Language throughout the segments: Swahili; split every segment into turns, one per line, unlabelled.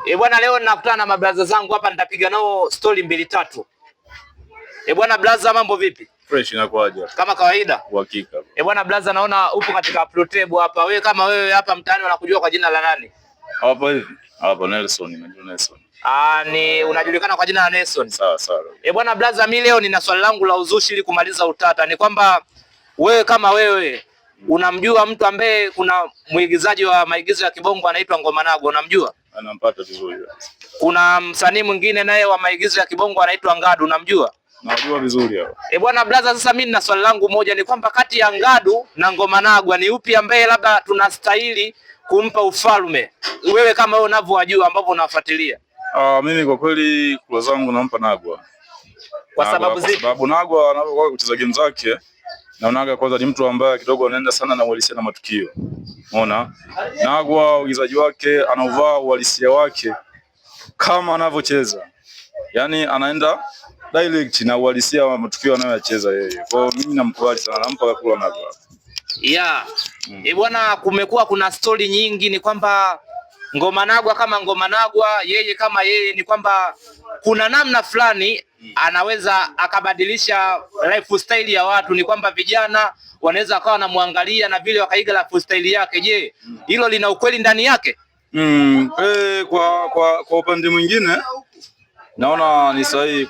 E bwana, leo nakutana na mabraza zangu hapa, nitapiga nao stori mbili tatu. E bwana blaza, mambo vipi?
Fresh, inakuaje?
Kama kawaida.
Uhakika.
E bwana blaza, naona upo katika plotable hapa. Wewe kama wewe hapa mtaani wanakujua kwa jina la nani?
Hapa hivi. Hapa Nelson, najua Nelson.
Ah, ni unajulikana kwa jina la Nelson.
Sawa sawa.
E bwana blaza, mi leo nina swali langu la uzushi ili kumaliza utata. Ni kwamba wewe kama wewe unamjua mtu ambaye kuna mwigizaji wa maigizo ya kibongo anaitwa Ngoma Nagwa, unamjua?
Anampata vizuri.
Kuna msanii mwingine naye wa maigizo ya kibongo anaitwa Ngadu, unamjua?
Najua vizuri hao.
E bwana blaza, sasa mimi nina swali langu moja, ni kwamba kati ya Ngadu na Ngoma Nagwa ni upi ambaye labda tunastahili kumpa ufalme? Wewe kama wewe unavyowajua ambavyo unawafuatilia.
Ah, mimi kwa kweli kula zangu nampa Nagwa.
Kwa
Nagwa,
sababu
kwa
zipi?
sababu Nagwa anapokuwa kucheza game zake naonaga kwanza ni mtu ambaye kidogo anaenda sana na uhalisia na matukio. Umeona? Nagwa uigizaji wake anauvaa uhalisia wake kama anavyocheza. Yaani anaenda direct na uhalisia wa matukio anayoyacheza yeye. Kwa hiyo mimi namkubali sana, nampa kula Nagwa.
Yeah. E bwana, kumekuwa kuna stori nyingi, ni kwamba Ngoma Nagwa kama Ngoma Nagwa, yeye kama yeye, ni kwamba kuna namna fulani anaweza akabadilisha lifestyle ya watu, ni kwamba vijana wanaweza wakawa wanamwangalia na vile wakaiga lifestyle yake. Je, hilo lina ukweli ndani yake?
Kwa upande mwingine naona ni sahihi.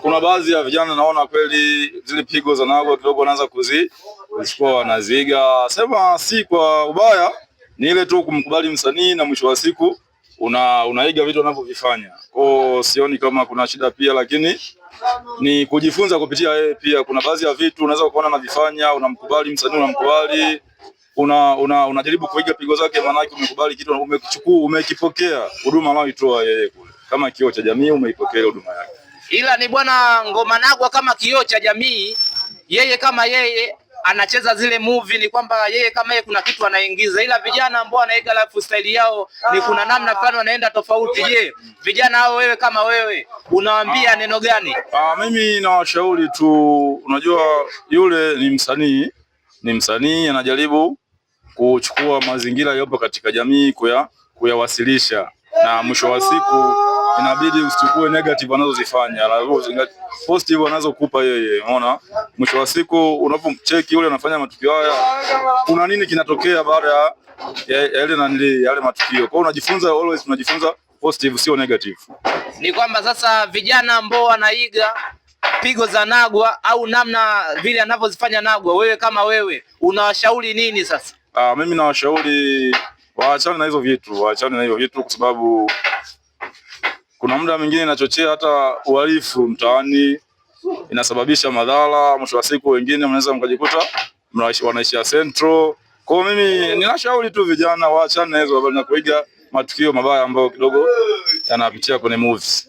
Kuna baadhi ya vijana naona kweli zile pigo za Nagwa kidogo wanaanza kuzichukua wanaziga. Sema si kwa ubaya, ni ile tu kumkubali msanii na mwisho wa siku unaiga vitu anavyovifanya. Kwa sioni kama kuna shida pia, lakini ni kujifunza kupitia yeye pia. Kuna baadhi ya vitu unaweza kuona anavifanya, unamkubali msanii, unamkubali unajaribu kuiga pigo zake, maanake umekubali kitu, umekichukua, umekipokea huduma anayoitoa yeye kule, kama kioo cha jamii umeipokea huduma yake.
Ila ni bwana Ngoma Nagwa kama kioo cha jamii, yeye kama yeye anacheza zile movie, ni kwamba yeye kama yeye kuna kitu anaingiza, ila vijana ambao wanaiga lifestyle yao ni kuna namna fulani wanaenda tofauti. Je, vijana hao wewe kama wewe unawaambia neno gani?
Mimi nawashauri tu, unajua yule ni msanii, ni msanii anajaribu kuchukua mazingira yaliyopo katika jamii kuyawasilisha, na mwisho wa siku inabidi usichukue negative anazozifanya, lazima uzingatie positive anazokupa yeye. Unaona, mwisho wa siku unapomcheki yule anafanya matukio haya, kuna nini kinatokea baada ya yale nanili yale matukio. Kwa hiyo unajifunza, always unajifunza positive, sio negative.
Ni kwamba sasa vijana ambao wanaiga pigo za Nagwa au namna vile anavyozifanya Nagwa, wewe kama wewe unawashauri nini sasa?
Mimi nawashauri waachane na hizo vitu, waachane na hizo vitu kwa sababu kuna muda mwingine inachochea hata uhalifu mtaani, inasababisha madhara. Mwisho wa siku wengine mnaweza mkajikuta wanaishia Central. Kwa hiyo mimi ninashauri tu vijana waachane na hizo habari na kuiga matukio mabaya ambayo kidogo yanapitia kwenye movies.